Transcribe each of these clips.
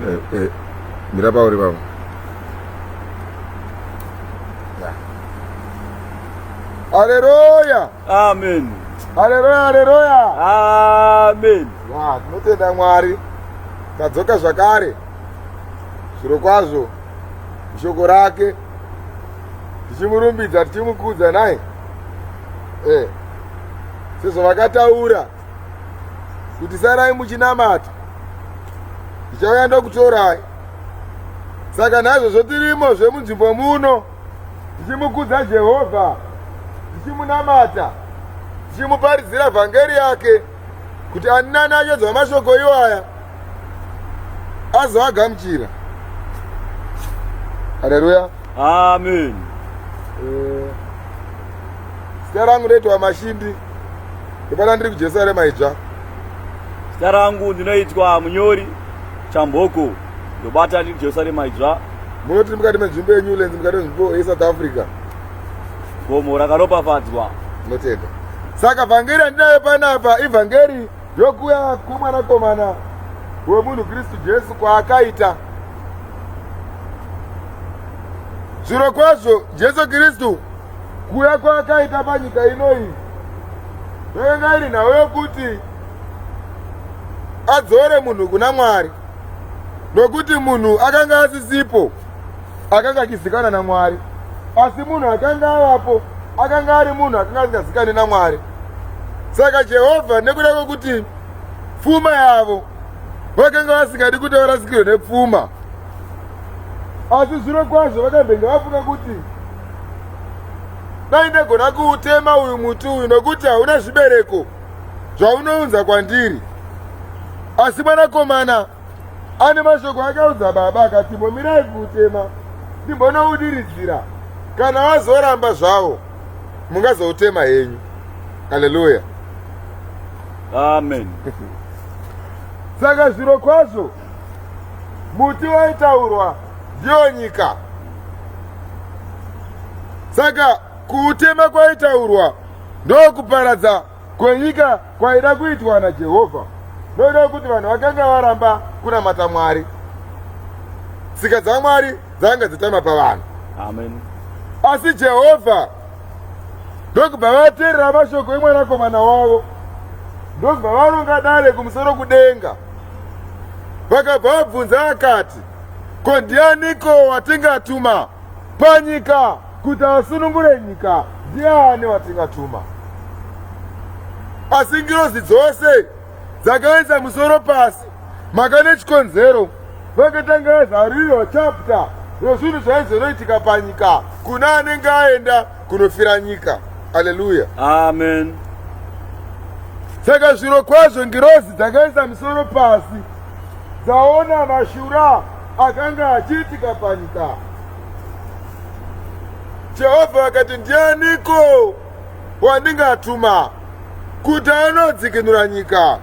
Eh, eh, mira pauri pavo. Haleluya. Amen. Haleluya, haleluya. Amen. Ya, tinotenda Mwari. Tadzoka zvakare. Zviro kwazvo shoko rake tichimurumbidza tichimukudza naye. Eh. Sezvavakataura kuti sarai muchinamata ndichauya ndokutorai saka naizvozvo tirimo zvemunzvimbo muno tichimukudza jehovha tichimunamata tichimuparidzira vhangeri yake kuti ani nani achadzwa mashoko iwaya azoagamuchira haleluya amen eh, zita rangu ndoitwa mashindi ndopana ndiri kujerusarema idzva zita rangu ndinoitwa munyori chamboko ndobata ndiri kujerusarema idzva muno tiri mukati menzvimbo yenewlands mukati menzvimbo yesouth africa gomo rakaropafadzwa ndinotenda saka vhangeri yandinayo panapa ivhangeri yokuya kwemwanakomana wemunhu kristu jesu kwaakaita zviro kwazvo jesu kristu kuuya kwaakaita panyika inoyi yakanga iri nhau yokuti adzore munhu kuna mwari nokuti munhu akanga asisipo akanga achizikana namwari asi munhu akanga avapo akanga ari munhu akanga asingazikani namwari saka jehovha nekuda kwekuti pfuma yavo vakanga vasingadi kuti varasikirwe nepfuma asi zviro kwazvo vakambenge vafunga kuti dai ndagona kuutema uyu muti uyu nokuti hauna zvibereko zvaunounza kwandiri asi mwanakomana ane mashoko akaudza baba akati mbomirai kuutema ndimbonoudiridzira kana wazoramba zvawo mungazoutema henyu haleluya amen saka zviro kwazvo muti waitaurwa ndiyo nyika saka kuutema kwaitaurwa ndokuparadza kwenyika kwaida kuitwa najehovha noida kuti vanhu vakanga varamba kunamata mwari tsika dzamwari dzanga dzatama pavanhu amen asi jehovha ndokubva vateerera mashoko emwanakomana wavo ndokubva varonga dare kumusoro kudenga vakabva vabvunza akati ko ndianiko watingatuma panyika kuti asunungure nyika ndiani watingatuma asi ngirozi dzose dzakaisa musoro pasi maka nechikonzero vakatanga vazarirwa chapter rezvinhu zvaizonoitika panyika kuna anenge aenda kunofira nyika aleluya amen saka zviro kwazvo ngirozi dzakaisa misoro pasi dzaona mashura akanga achiitika panyika jehovha akati ndianiko wandingatuma kuti anodzikinura nyika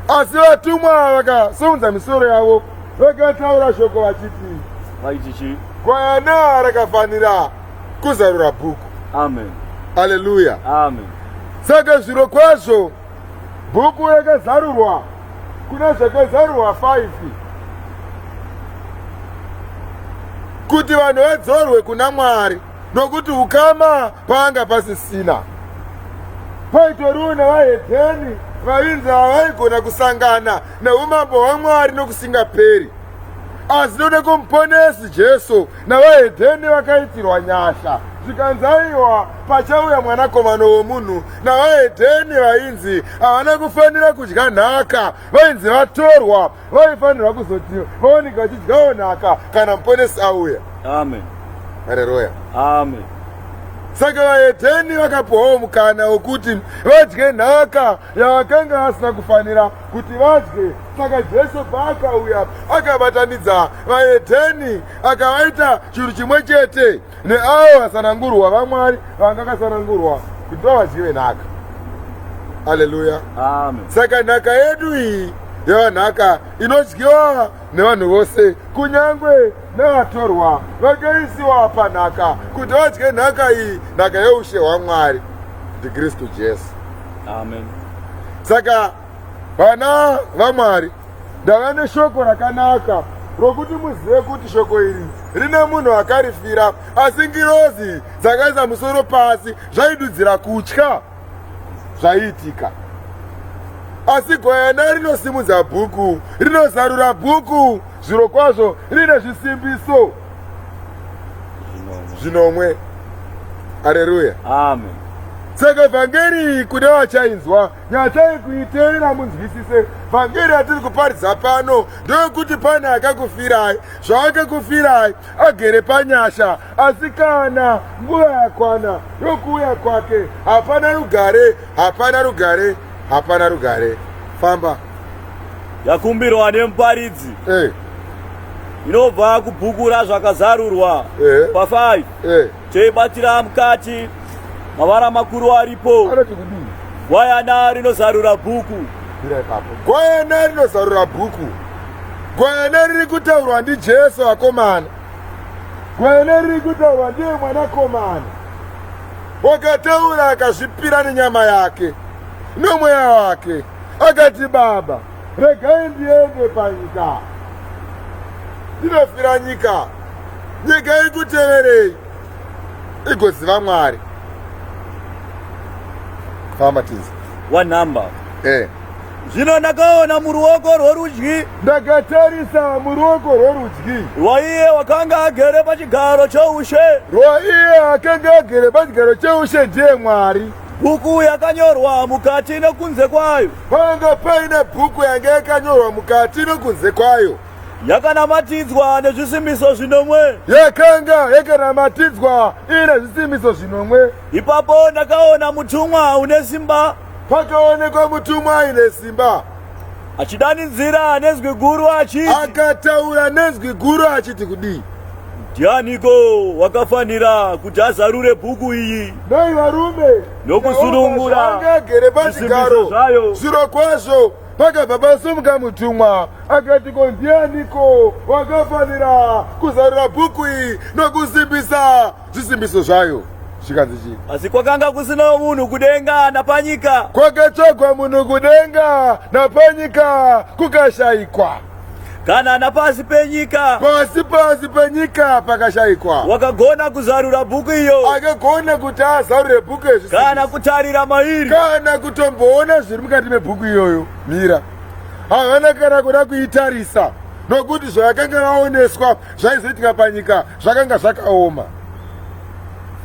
asi vatumwa vakasimudza misoro yavo vakataura shoko vachiti vaiti chii gwayana rakafanira kuzarura bhuku amen aleluya amen saka zviro kwazvo bhuku rakazarurwa kuna zvakazarurwa 5 kuti vanhu vadzorwe kuna mwari nokuti ukama paanga pasisina paitoriwo nevahedheni vainzi havaigona kusangana neumambo hwamwari nokusingaperi asi noda kwomuponesi jesu navahedheni vakaitirwa nyasha zvikanzi aiwa pachauya mwanakomana womunhu navahedheni vainzi havana kufanira kudya nhaka vainzi vatorwa vaifanirwa kuzoti vaoneka vachidyawo nhaka kana muponesi auya amen hareruya amen saka vahedheni vakapiwawo mukana wekuti vadye nhaka yavakanga vasina kufanira kuti vadye saka jesu paakauya akabatanidza vahedheni akavaita chinhu chimwe chete neavo vasanangurwa vamwari vanga kasanangurwa kuti vavadyi venhaka aleluya amen saka nhaka yedu iyi yava nhaka inodyiwa nevanhu vose kunyange nevatorwa vakaisiwa panhaka kuti vadye nhaka iyi nhaka yeushe hwamwari ndikristu jesu amen saka vana vamwari Ndava neshoko rakanaka rokuti muzive kuti shoko iri rine munhu akarifira, asi ngirozi dzakaisa musoro pasi zvaidudzira kutya zvaiitika. Asi gwayana rinosimudza bhuku, rinozarura bhuku, zvirokwazvo rine zvisimbiso zvinomwe. Areruya, amen. Saka vhangeri kune vachainzwa, nyatsai kuiteerera munzwisise. Vhangeri yatiri kuparidza pano ndeyekuti pane akakufirai, zvaakakufirai agere panyasha, asi kana nguva yakwana yokuuya kwake, hapana rugare, hapana rugare, hapana rugare. Famba. Yakumbirwa nemuparidzi. Hey. Inobva kubhuku raZvakazarurwa. Hey. Pa5. Hey. Teibatira mukati mavara makuru aripo. Anoti kudii? Gwayana rinozarura bhuku. Mira ipapo. Gwayana rinozarura bhuku. Gwayana riri kutaurwa ndiJesu akomana. Gwayana riri kutaurwa ndiye mwanakomana. Wakataura akazvipira nenyama yake nomweya wake, akati, Baba, regai ndiende panyika, ndinofira nyika, nyika ikuteverei igoziva Mwari. Famba tizi. One number. Eh. Zvino ndakaona muruoko rworudyi. Ndakatarisa muruoko rworudyi. Rwaiye wakanga agere pachigaro choushe. Rwaiye akanga agere pachigaro choushe ndiye Mwari. Bhuku yakanyorwa mukati nokunze kwayo. Panga paine bhuku yanga yakanyorwa mukati nokunze kwayo. Yakanamatidzwa nezvisimbiso zvinomwe. Yakanga yakanamatidzwa ine zvisimbiso zvinomwe. Ipapo ndakaona mutumwa une simba. Pakaonekwa mutumwa aine simba. Achidanidzira nezwi guru achiti. Akataura nezwi guru achiti kudii? Ndianiko wakafanira kuti azarure bhuku iyi? Nhai varume, nokusunungura agere pachigaro zvayo. Zvirokwazvo pakabva pasumuka mutumwa akati, ko ndianiko wakafanira kuzarura bhuku iyi nokusimbisa zvisimbiso zvayo? Zvikanzi chii? Asi kwakanga kusina munhu kudenga napanyika. Kwakatsvagwa munhu kudenga napanyika kukashayikwa. Kana napasi penyika. Pasi pasi penyika pakashayikwa. Wakagona kuzarura bhuku iyo. Akagona kuti azarure bhuku yezvisimbiso. Kana kutarira mairi. Kana kutomboona zviri mukati mebhuku iyoyo. Mira. Havana kana kuda kuitarisa nokuti zvavakanga vaoneswa zvaizoitika panyika zvakanga zvakaoma.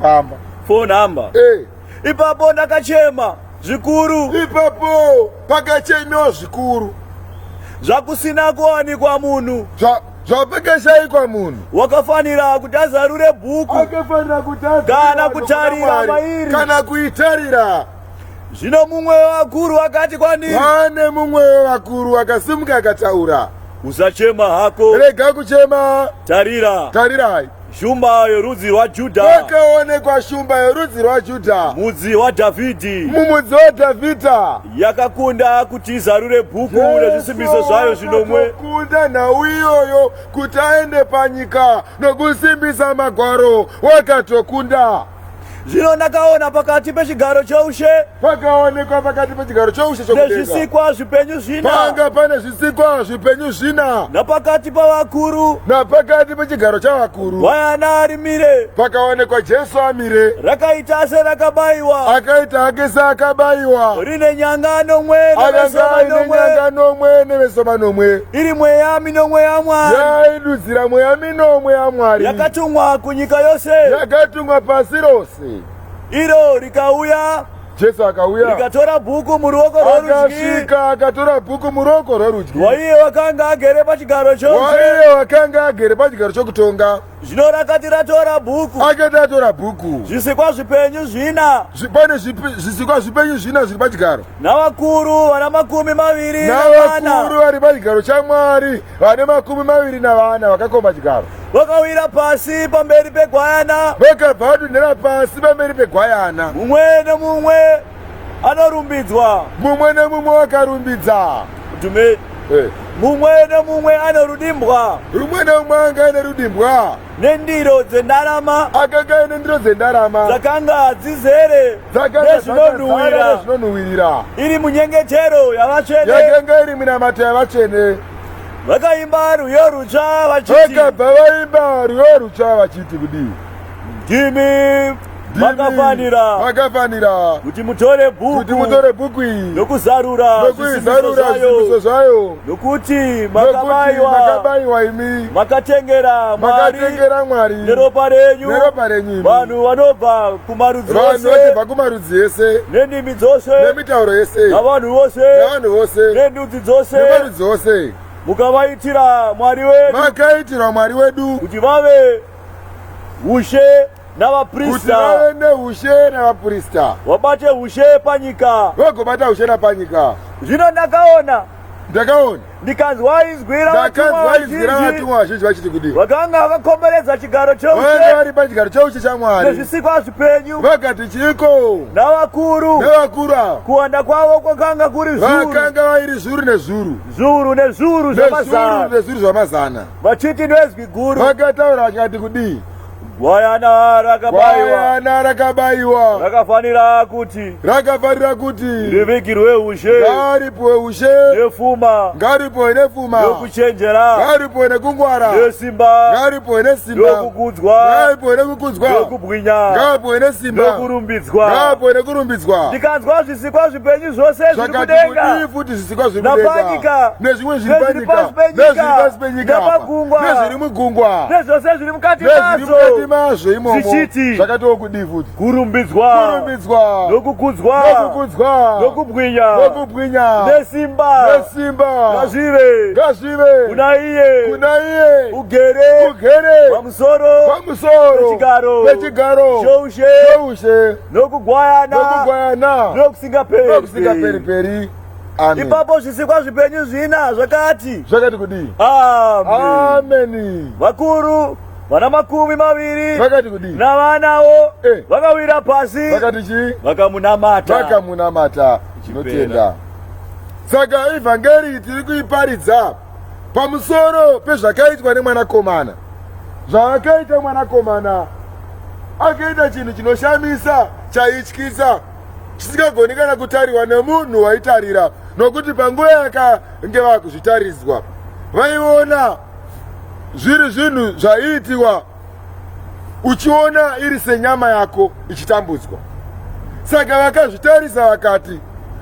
Famba. Phone number. Eh. Ipapo ndakachema zvikuru. Ipapo pakachemiwa zvikuru. Zvakusina kuwanikwa munhu. Zvapakashayikwa munhu. Wakafanira kuti azarure bhuku. Akafanira kuti kana kutarira mairi. Kana kuitarira. Zvino mumwe wevakuru akati kwandiri. Pane mumwe wevakuru akasimuka akataura. Usachema hako. Rega kuchema. Tarira. Tarirai. Shumba yorudzi rwaJudha. Kwakaonekwa shumba yorudzi rwaJudha. Mudzi waDhavhidhi. Mumudzi waDhavhidha. Yakakunda kuti izarure bhuku nezvisimbiso zvayo zvinomwe. Kunda nhau iyoyo kuti aende panyika nokusimbisa magwaro wakatokunda. Zvino ndakaona pakati pechigaro choushe. Pakaonekwa pakati pechigaro choushe chokudenga. Nezvisikwa zvipenyu zvina. Panga pane zvisikwa zvipenyu zvina. Napakati pavakuru. Napakati pechigaro chavakuru. Gwayana rimire. Pakaonekwa Jesu amire. Rakaita serakabaiwa. Akaita hake seakabaiwa. Rine nyanga nomwe nemeso manomwe. Nyanga nomwe nemeso manomwe. Iri mweya minomwe yaMwari. Yaidudzira mweya minomwe yaMwari. Yakatumwa kunyika yose. Yakatumwa pasi rose. Iro rikauya. Jesu akauya. Rikatora bhuku muruoko rworudyi. Akasvika akatora bhuku muruoko rworudyi. Waiye wakanga agere pachigaro choushe. Waiye wakanga agere pachigaro chokutonga. Zvino rakati ratora bhuku. Akati atora bhuku. Zvisikwa zvipenyu zvina. Pane zvisikwa zvipenyu zvina zviri pachigaro. Navakuru vana 24. Navakuru vari pachigaro chaMwari vane 24 vakakomba chigaro. Vakawira pasi pamberi pegwayana. Vakabva vadonhera pasi pamberi pegwayana. Mumwe nemumwe anorumbidzwa. Mumwe nemumwe wakarumbidza. Dhume. Eh. Mumwe nemumwe anorudimbwa. Rumwe nemumwe anga aine rudimbwa. Nendiro dzendarama. Akanga aine ndiro dzendarama. Dzakanga dzizere nezvinonhuhwira. Nezvinonhuhwirira. Iri munyengetero yavatsvene. Yakanga iri minamato yavatsvene. Vakaimba rwiyo rutsva vachiti, Vakabva vaimba rwiyo rutsva vachiti kudii? Ndimi makafanira makafanira kuti mutore bhuku, kuti mutore bhuku iyi nokuzarura nokuizarura zvisimbiso zvisimbiso zvayo, zvayo, nokuti nokuti makabayiwa, makabayiwa imi, makatengera Mwari makatengera Mwari neropa renyu neropa renyu imi, vanhu vanobva kumarudzi vanhu ose vachibva kumarudzi ese nendimi dzose nemitauro yese navanhu vose navanhu vose nendudzi dzose, nemarudzi ose, mukavaitira Mwari wedu makaitirwa Mwari wedu kuti vave ushe kuti navaprista, vave neushe navaprista, vabate ushe panyika. Vagobata ushe napanyika. Zvino ndakaona, Ndakaona, ndikanzwa izwi ravatumwa ndakanzwa izwi vazhinji ravatumwa vazhinji vachiti kudii? vakanga vakakomberedza chigaro Vanga cheushe vari pachigaro cheushe chaMwari nezvisikwa zvipenyu vakati chiiko? navakuru, Nevakuru ava kuwanda kwavo kwakanga kuri zviuru vakanga vairi zviuru nezviuru, zviuru nezviuru nezviuru zvamazana, nezviuru zvamazana, vachiti nezwi guru, vakataura vachikati kudii? Gwayana rakabayiwa Gwayana rakabayiwa rakafanira kuti rakafanira kuti rivigirwe ushe ngaripuwe ushe, nefuma ngaripuwe nefuma, nokuchenjera ngaripuwe nekungwara, nesimba ngaripuwe nesimba, nokukudzwa ngaripuwe nekukudzwa, nokubwinya ngaripuwe nesimba, nokurumbidzwa. Ngaripuwe nekurumbidzwa. Ndikanzwa zvisikwa zvipenyu zvose zviri Zvakati kudenga kudii futi zvisikwa zviri kudenga napanyika nezvimwe zviri nezviri panyika pasi penyika nezviri pasi penyika apa, napagungwa nezviri mugungwa nezvose zviri mukati nezviri mazvo mukati mazvo imomo, zvichiti, zvakatiwo kudii futi? Kurumbidzwa, Kurumbidzwa, nokukudzwa, nokukudzwa, nokubwinya, nokubwinya, nesimba, nesimba, ngazvive ngazvive kuna iye kuna iye ugere ugere pamusoro pamusoro pechigaro pechigaro choushe choushe nokugwayana nokugwayana nokusingaperi. nokusingaperi-peri. Amen. Ipapo zvisikwa zvipenyu zvina zvakati, Zvakati kudii? Amen. Ameni. Vakuru vana 20 Vakati kudii? navanawo Eh. vakawira pasi, Vakati chii? Vakamunamata. Vakamunamata. Tinotenda. Saka ivhangeri tiri kuiparidza pamusoro pezvakaitwa nemwanakomana. Zvaakaita mwanakomana, akaita chinhu chinoshamisa, chaityisa, chisingagoni kana kutarirwa nemunhu waitarira, nokuti panguva yakange vakuzvitaridzwa vaiona zviri zvinhu zvaiitiwa uchiona iri senyama yako ichitambudzwa. Saka vakazvitarisa vakati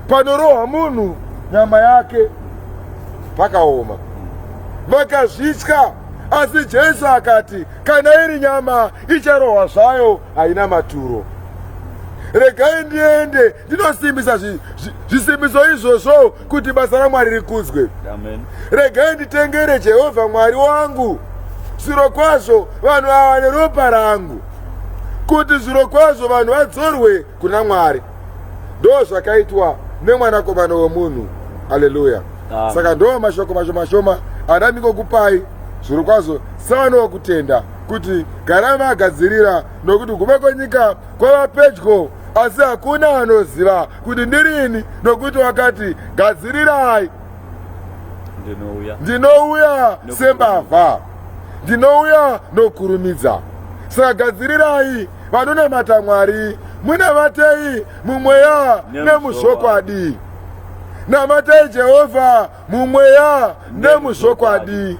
panorohwa munhu nyama yake pakaoma, vakazvitya. Asi Jesu akati, kana iri nyama icharohwa zvayo, haina maturo. Regai ndiende ndinosimbisa zvisimbiso izvozvo kuti basa raMwari rikudzwe. Amen. Regai nditengere Jehovha Mwari wangu zvirokwazvo vanhu ava neropa rangu, kuti zvirokwazvo vanhu vadzorwe kuna Mwari. Ndo zvakaitwa nemwanakomana wemunhu. Aleluya. Amen. Saka ndo mashoko mashoma shoma andandingokupai zvirokwazvo savanokutenda kuti garai magadzirira, nokuti kuva kwenyika kwava pedyo, asi hakuna anoziva kuti ndirini, nokuti wakati, gadzirirai, Ndinouya, ndinouya sembavha, ndinouya nokurumidza. Saka gadzirirai, vanonamata Mwari, munamatei mumweya nemuzvokwadi. Namatai Jehovha mumweya nemuzvokwadi.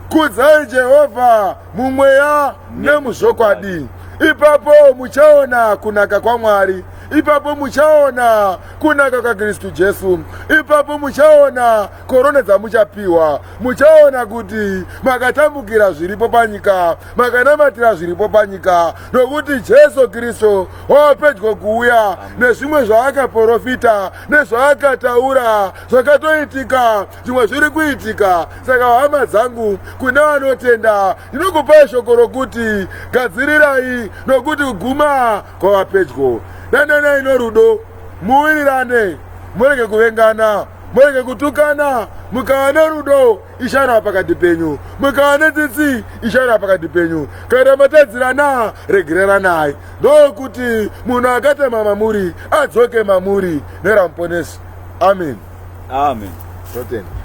Kudzai Jehovha mumweya nemuzvokwadi. Ipapo muchaona kunaka kwaMwari, ipapo muchaona kunaka kwaKristu Jesu, ipapo muchaona korona dzamuchapiwa, muchaona kuti makatambukira zviripo panyika, makanamatira zviripo panyika, nokuti Jesu Kristu wava pedyo kuuya, nezvimwe zvaakaprofita nezvaakataura zvakatoitika, zvimwe zviri kuitika. Saka hama dzangu, kune vanotenda ndinokupai shoko rokuti gadzirirai, nokuti kuguma kwava pedyo. Dananai norudo, muwirirane, murege kuvengana, murege kutukana. Mukava nerudo, ishara pakati penyu, mukava netsitsi, ishara pakati penyu. Kana matadzirana, regereranai, ndokuti munhu akatema mamuri adzoke mamuri neramuponesi. Amen. Amen. Totenda.